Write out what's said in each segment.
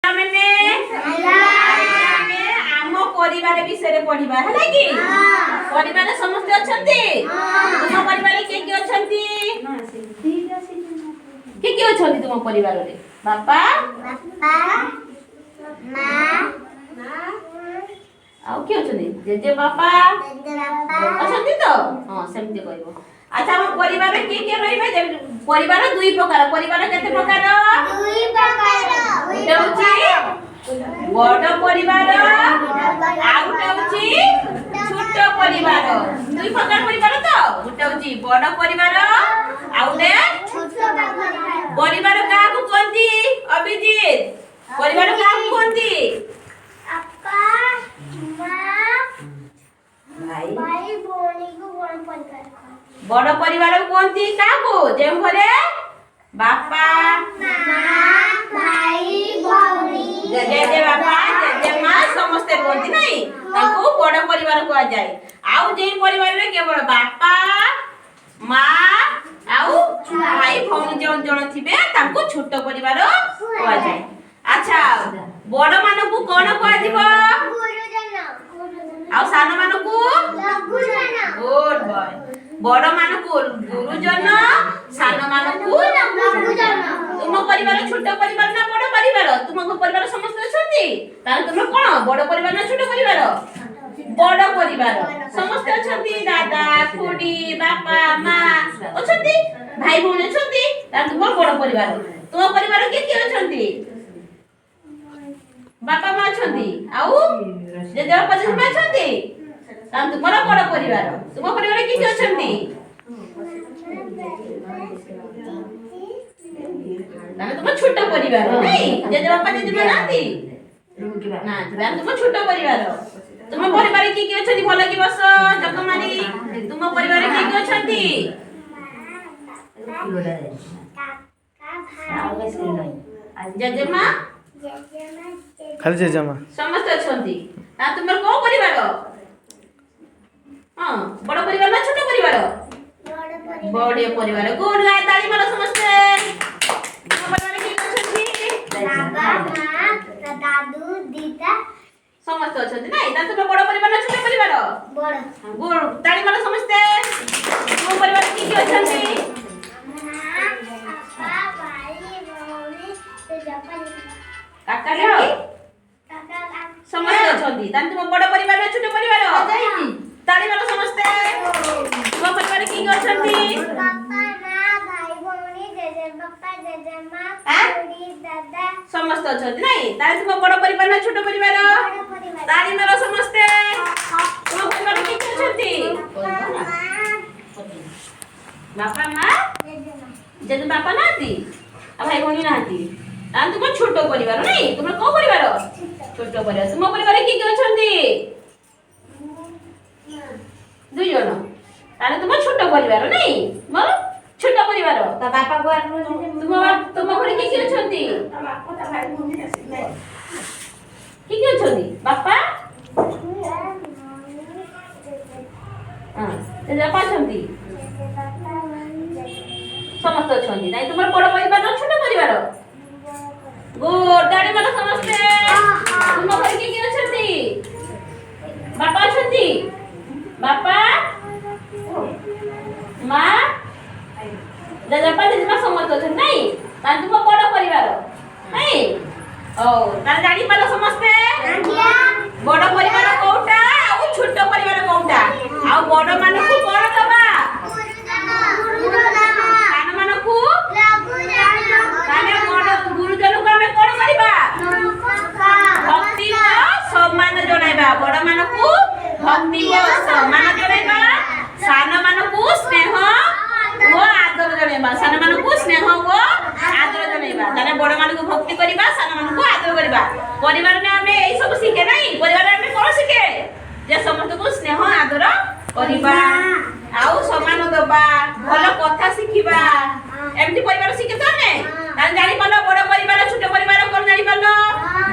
ପିଲାମାନେ, ଆମେ ଆମ ପରିବାର ବିଷୟରେ ପଢିବା, ହେଲା କି? ପରିବାର ସମସ୍ତେ ଅଛନ୍ତି? ତୁମ ପରିବାରରେ କିଏ କିଏ ଅଛନ୍ତି? କିଏ କିଏ ଅଛନ୍ତି ତୁମ ପରିବାରରେ? ବାପା, ବାପା, ମା, ଆଉ କିଏ ଅଛନ୍ତି? ଜେଜେ ବାପା ଜେଜେବାପା। ଅଛନ୍ତି ତ? ହଁ, ସେମିତି କହିବ। ଆଚ୍ଛା, ଆମ ପରିବାରରେ କିଏ କିଏ ରହିବେ? ପରିବାର ଦୁଇ ପ୍ରକାର। ପରିବାର କେତେ ପ୍ରକାର? ଦୁଇ ପ୍ରକାର। ଗୋଟେ ହଉଛି ବଡ ପରିବାର, ଆଉ ଗୋଟେ ହଉଛି ଛୋଟ ପରିବାର। ଦୁଇ ପ୍ରକାର ପରିବାର ତ। ଗୋଟେ ହଉଛି ବଡ ପରିବାର, ଆଉ ଗୋଟେ ଛୋଟ ପରିବାର। ପରିବାର କାହାକୁ କୁହନ୍ତି? ଅଭିଜିତ, ପରିବାର କାହାକୁ କୁହନ୍ତି? ବାପା, ମା, ଭାଇ, ଭାଇ ଭଉଣୀକୁ ବଡ ପରିବାର କହନ୍ତି। ବଡ ପରିବାର କୁହନ୍ତି କାହାକୁ? ଯେଉଁ ଘରେ ବାପା, ମା, ଭାଇ ଭଉଣୀ, ଜେଜେ ବାପା, ଜେଜେ ମା ସମସ୍ତେ ରୁହନ୍ତି ନାଇଁ, ତାଙ୍କୁ ବଡ ପରିବାର କୁହାଯାଏ। ଆଉ ଯେଉଁ ପରିବାରରେ କେବଳ ବାପା, ମା ଆଉ ଭାଇ ଭଉଣୀ ଯେଉଁ ଜଣ ଥିବେ, ତାଙ୍କୁ ଛୋଟ ପରିବାର କୁହାଯାଏ। ଆଚ୍ଛା, ବଡ ମାନଙ୍କୁ କଣ କୁହାଯିବ? ଗୁରୁଜନ। ଆଉ ସାନ ମାନଙ୍କୁ? ଲଘୁଜନ। ଗୁଡ ବୟ। ବଡ ମାନଙ୍କୁ ଗୁରୁଜନ, ସାନ ମାନଙ୍କୁ ଲଘୁଜନ। ତୁମ ପରିବାର ଛୋଟ ପରିବାର ନା ବଡ ପରିବାର? ତୁମ ପରିବାର ସମସ୍ତେ ଅଛନ୍ତି, ତାହେଲେ ତୁମେ କଣ, ବଡ ପରିବାର ନା ଛୋଟ ପରିବାର? ବଡ ପରିବାର। ସମସ୍ତେ ଅଛନ୍ତି, ଦାଦା, ଖୁଡି, ବାପା, ମା ଅଛନ୍ତି, ଭାଇ ଭଉଣୀ ଅଛନ୍ତି, ତାହେଲେ ତୁମର ବଡ ପରିବାର। ତୁମ ପରିବାର କିଏ କିଏ ଅଛନ୍ତି? ବାପା ମା ଅଛନ୍ତି, ଆଉ ଜେଜେବାପା ଜେଜେମା ଅଛନ୍ତି, ତାହେଲେ ତୁମର ବଡ ପରିବାର। ତୁମ ପରିବାର କିଏ କିଏ ଅଛନ୍ତି? ତାହେଲେ ତୁମ ଛୋଟ ପରିବାର ନାଇଁ? ଜେଜେବାପା ଜେଜେମା ନାହାନ୍ତି? ନାହାନ୍ତି, ତାହେଲେ ତୁମ ଛୋଟ ପରିବାର। ତୁମ ପରିବାରରେ କିଏ କିଏ ଅଛନ୍ତି? ଭଲ କି ବସ ଜଗମାରି। ତୁମ ପରିବାରରେ କିଏ କିଏ ଅଛନ୍ତି? କାକା, ଭାଇ, ଜେଜେମା? ଜେଜେମା। ଖାଲି ଜେଜେମା। ସମସ୍ତେ ଅଛନ୍ତି। ତା ତୁମର କୋଉ ପରିବାର? ହଁ, ବଡ ପରିବାର ନା ଛୋଟ ପରିବାର? ବଡ ପରିବାର। ବଡ ପରିବାର। ଗୁଡ, ତାଳି ମାର ସମସ୍ତେ। ତୁମ ପରିବାରରେ କିଏ କିଏ ଅଛନ୍ତି? ବାବା, ମା, ଦାଦୁ, ଦିଦା। ସମସ୍ତେ ଅଛନ୍ତି ନାଇଁ? ତାହେଲେ ତୁମର ବଡ ପରିବାର ନା ଛୋଟ ପରିବାର? ବଡ। ଗୁଡ, ତାଳି ମାର ସମସ୍ତେ। ତୁମ ପରିବାରରେ କିଏ କିଏ ଅଛନ୍ତି? ମା, ବାପା, ଭାଇ ଭଉଣୀ, ଜେଜେବାପା, ଜେଜେମା। କାକା, କାକି? କାକା, କାକି। ସମସ୍ତେ ଅଛନ୍ତି। ତାହେଲେ ତୁମ ବଡ ପରିବାର ନା ଛୋଟ ପରିବାର? ତାଳି ମାର ସମସ୍ତେ। ତୁମ ପରିବାରରେ କିଏ କିଏ ଅଛନ୍ତି? ବାପା, ମା, ଭାଇ ଭଉଣୀ, ଜେଜେବାପା, ଜେଜେମା, ଖୁଡି, ଦାଦା। ସମସ୍ତେ ଅଛନ୍ତି ନାଇଁ? ତାହେଲେ ତୁମ ବଡ ପରିବାର ନା ଛୋଟ ପରିବାର? ବଡ ପରିବାର। ତାଳି ମାର ସମସ୍ତେ। ତୁମ ପରିବାରରେ କିଏ କିଏ ଅଛନ୍ତି? ବାପା, ମା, ବାପା, ମା, ଜେଜେମା। ଜେଜେ ବାପା ନାହାନ୍ତି ଆଉ ଭାଇ ଭଉଣୀ ନାହାନ୍ତି, ତାହେଲେ ତୁମ ଛୋଟ ପରିବାର ନାଇଁ? ତୁମର କୋଉ ପରିବାର? ଛୋଟ ପରିବାର। ତୁମ ପରିବାରରେ କିଏ କିଏ ଅଛନ୍ତି? ଦୁଇ ଜଣ। ତାହେଲେ ତୁମ ଛୋଟ ପରିବାର ନାଇଁ? ତୁମର ଛୋଟ ପରିବାର। ତା ବାପା ତୁମ ଘରେ କିଏ କିଏ ଅଛନ୍ତି? କିଏ କିଏ ଅଛନ୍ତି? ବାପା, ହଁ, ଜେଜେବାପା ଅଛନ୍ତି, ସମସ୍ତେ ଅଛନ୍ତି ନାଇଁ? ତୁମର ବଡ ପରିବାର ନା ଛୋଟ ପରିବାର? ଗୁଡ, ତାଳି ମାର ସମସ୍ତେ। ତୁମ ଘରେ କିଏ କିଏ ଅଛନ୍ତି? ବାପା ଅଛନ୍ତି? ବାପା, ମା, ଜେଜେବାପା, ଜେଜେମା ସମସ୍ତେ ଅଛନ୍ତି ନାଇଁ? ତାହେଲେ ତୁମ ବଡ ପରିବାର ନାଇଁ? ହଉ, ତାହେଲେ ଜାଣିପାରିଲ ସମସ୍ତେ ବଡ ପରିବାର କୋଉଟା ଆଉ ଛୋଟ ପରିବାର କୋଉଟା? ଆଉ ବଡ ମାନଙ୍କୁ କଣ ଦବା? ସାନ ମାନଙ୍କୁ? ତାହେଲେ ବଡ ଗୁରୁଜନକୁ ଆମେ କଣ କରିବା? ଭକ୍ତି ଓ ସମ୍ମାନ ଜଣାଇବା। ବଡ ମାନଙ୍କୁ ଭକ୍ତି ଓ ସମ୍ମାନ ଜଣାଇବା, ସାନ ମାନଙ୍କୁ ସ୍ନେହ ଓ ଆଦର ଜଣାଇବା। ସାନ ମାନଙ୍କୁ ସ୍ନେହ ଓ ଆଦର ଜଣାଇବା। ତାହେଲେ ବଡ ମାନଙ୍କୁ ଭକ୍ତି କରିବା, ସାନ ମାନଙ୍କୁ ଆଦର କରିବା। ପରିବାରରେ ଆମେ ଏଇ ସବୁ ଶିଖେ ନାଇଁ? ପରିବାରରେ ଆମେ କଣ ଶିଖେ? ଯେ ସମସ୍ତଙ୍କୁ ସ୍ନେହ ଆଦର କରିବା ଆଉ ସମ୍ମାନ ଦବା, ଭଲ କଥା ଶିଖିବା। ଏମିତି ପରିବାର ଶିଖେ ତ ଆମେ। ତାହେଲେ ଜାଣିପାରିଲ ବଡ ପରିବାର ଛୋଟ ପରିବାର କଣ ଜାଣିପାରିଲ?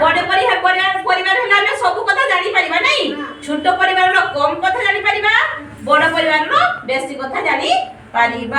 ବଡ ପରିବାର ପରିବାର ହେଲେ ଆମେ ସବୁ କଥା ଜାଣିପାରିବା ନାଇଁ? ଛୋଟ ପରିବାରର କମ କଥା ଜାଣିପାରିବା, ବଡ ପରିବାରର ବେଶୀ କଥା ଜାଣିପାରିବା।